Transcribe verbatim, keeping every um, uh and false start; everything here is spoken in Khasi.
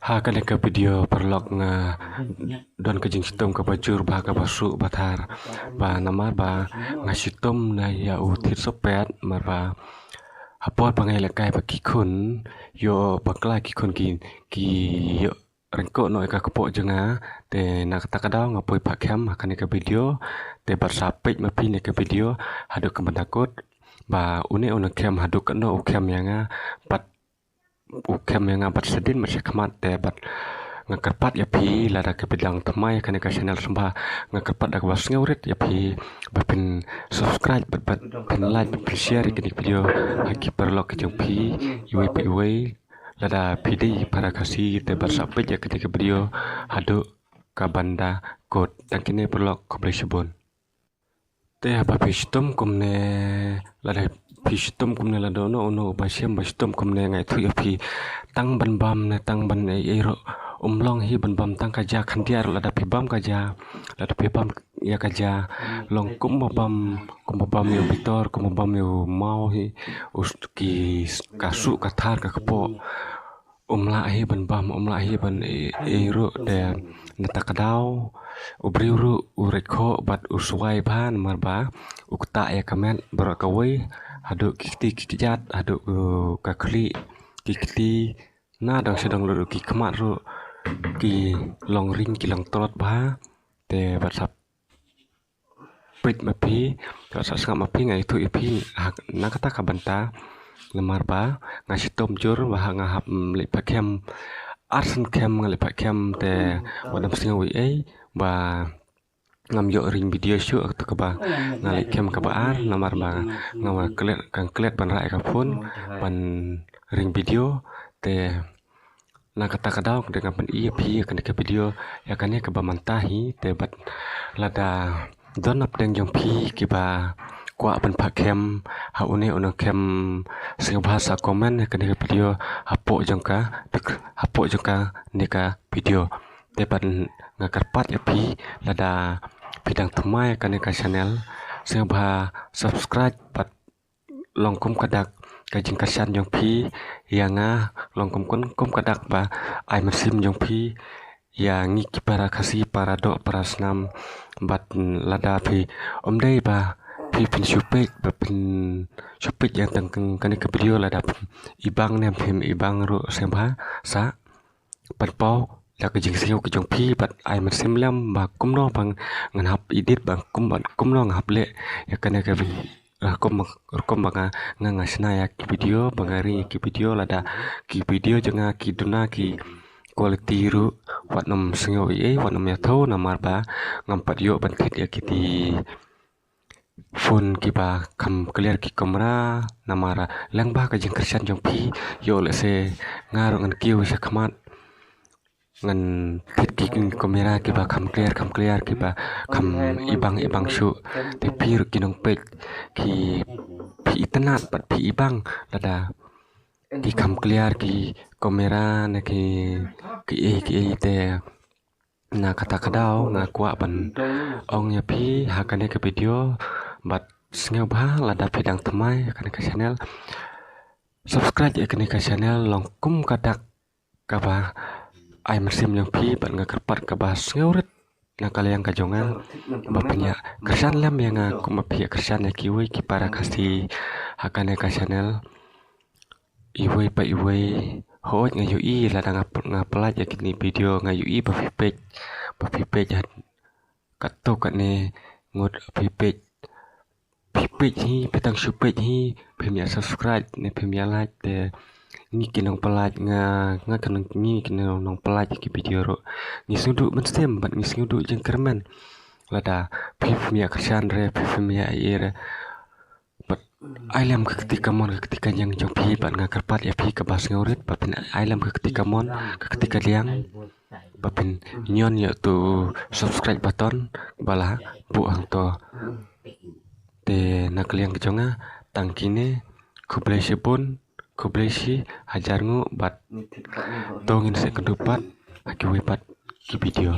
Ha kane ka video paralok nga don ka jingshitom kaba jur bha kaba suk ba thar. Ba namar ba nga shitom na ïa u Thied Sohpet, namar ba ha por ba nga ïalehkai bad ki khun, ïoh bakla ki khun ki, ki ïoh ryngkoh noh ïa ka kpoh jong nga. Te na kata ka daw nga poi phah kem ha kane ka video. Te bad sa peit ma phi ïa ka video haduh ka ban da kut, ba une u nongkem haduh katno u kem ïa nga, bad u kem ïa nga bad shadien bad shakhmat. Te bad nga kyrpad ïa phi, lada phi dang thymmai ïa kane ka channel, sngewbha, nga kyrpad da kaba sngewrit ïa phi ba phin subscribe bad, bad phin like bad phin share ïa kane ka video ha ki paralok ki jong phi iwei pa iwei. Lada phi dei para Khasi te bad sa peit ïa kane ka video haduh ka ban da kut. Tang kine paralok, khublei shibun. Te haba phi shitom kumne, lada phi shitom kumne, lada uno uno ba shem ba shitom kumne, nga ïathuh ïa phi, tang ban bam ne tang ban ei ei ruh um long hi ban bam tang ka ja khyndiat ruh. Lada phi bam ka ja, lada phi bam ïa ka ja, long kumba bam, kumba bam ïa u bitor, kumba bam ïa u maw hi, u s-, ki s-, ka suk ka thar ka kpoh. Um lah hi ban bam, um lah hi ban ei ei ruh. Te na kata ka daw u briew ruh u rit khoh bad u swai bha, namar ba u ktah ïa ka met baroh kawei, haduh ki kti ki kjat, haduh, uh, ka khlieh, ki kti, na dang sha dang ruh ki khmat ruh ki long ring, ki long tlot bha. Te bad sa peit ma phi, bad sa sngap ma phi, nga ïathuh ïa phi ha, na kata ka bynta, namar ba nga shitom jur ba ha nga hap, mm, leit phah kem, ar san kem nga leit phah kem. Te wat nym sngew ei ei ba ngam ïoh ring video shuh, kata kaba nga leit kem kaba ar, namar ba nga wa klet, kang klet ban rah ïa ka phone ban ring video. Te na kata ka daw ka dei nga pyni ïa phi ïa kane ka video, ïa kane kaba mynta hi. Te bad lada don napdeng jong phi kiba kwah ban phah kem ha une u nongkem, sngewbha sa comment ïa kane ka video hapoh jong ka, hapoh jong kane ka video. Te bad nga kyrpad ïa phi, lada phi dang thymmai ïa kane ka channel, sngewbha subscribe bad long kum ka dak ka jingkyrshan jong phi ïa nga, long kum, kum, kum ka dak ba ai mynsiem jong phi ïa ngi ki para Khasi, para doh para snam. Bad lada phi, ym dei ba phi phin shu peit, ba phin shu peit ïa tang kane ka video, lada phi ibang ne phim ibang ruh, sngewbha sa pynpaw da ka jingsngew ka jong phi bad ai mynsiem lem ba kumno ba ngan hap edit, ba kum, ba kumno nga hap leh ïa kane ka vi-, rukom, rukom ba nga, nga, nga shna ïa ki video, ba nga ring ïa ki video. Lada ki video jong nga ki duna ki quality ruh, wat nym sngew ei ei, wat nym ïathuh, namar ba ngam pat ïoh ban thied ïa kiti phone kiba kham clear ki camera, namar lyngba ka jingkyrshan jong phi, ïoh lehse nga ruh ngan kiew shakhmat ngan thied ki camera kiba kham clear, kham clear, kiba kham ibang, ibang shuh. Te phi ruh ki nongpeit ki, phi itynnad bad phi ibang lada ki kham clear ki camera ne ki, ki ei ki ei. Te na kata ka daw nga kwah ban ong ïa phi ha kane ka video, bad sngewbha lada phi dang thymmai ha kane ka channel, subscribe ïa kane ka channel, long kum ka dak kaba ai mynsiem jong phi, bad nga kyrpad kaba sngewrit na ka liang ka jong nga ba phin ïa kyrshan lem ïa nga kumba phi ïa kyrshan ïa kiwei ki para Khasi ha kane ka channel. Iwei pa iwei, hooid nga ïohi lada nga p-, nga pyllait ïa kine video, nga ïohi ba phi peit, ba phi peit ha katto katne ngut, phi peit, phi peit hi, phi tang shu peit hi, phim ïa subscribe ne phim ïa like. Te ngi ki nongpyllait, nga, nga ki nong, ngi ki nong, nongpyllait ki video ruh ngi sngewduh mynsiem bad ngi sngewduh jingkyrmen lada phi phim ïa kyrshan re, phi phim ïa ei ei re. Bad ai lem ka kti kamon, ka kti kadiang jong phi, bad nga kyrpad ïa phi kaba sngewrit ba phin ai lem ka kti kamon, ka kti kadiang, ba phin ñion ïa uto u subscribe button ba la buh hangto. Te na ka liang ka jong nga tang kine, khublei shibun, khublei shi hajar nguh, bad to ngin sa ïakynduh pat ha kiwei pat ki video.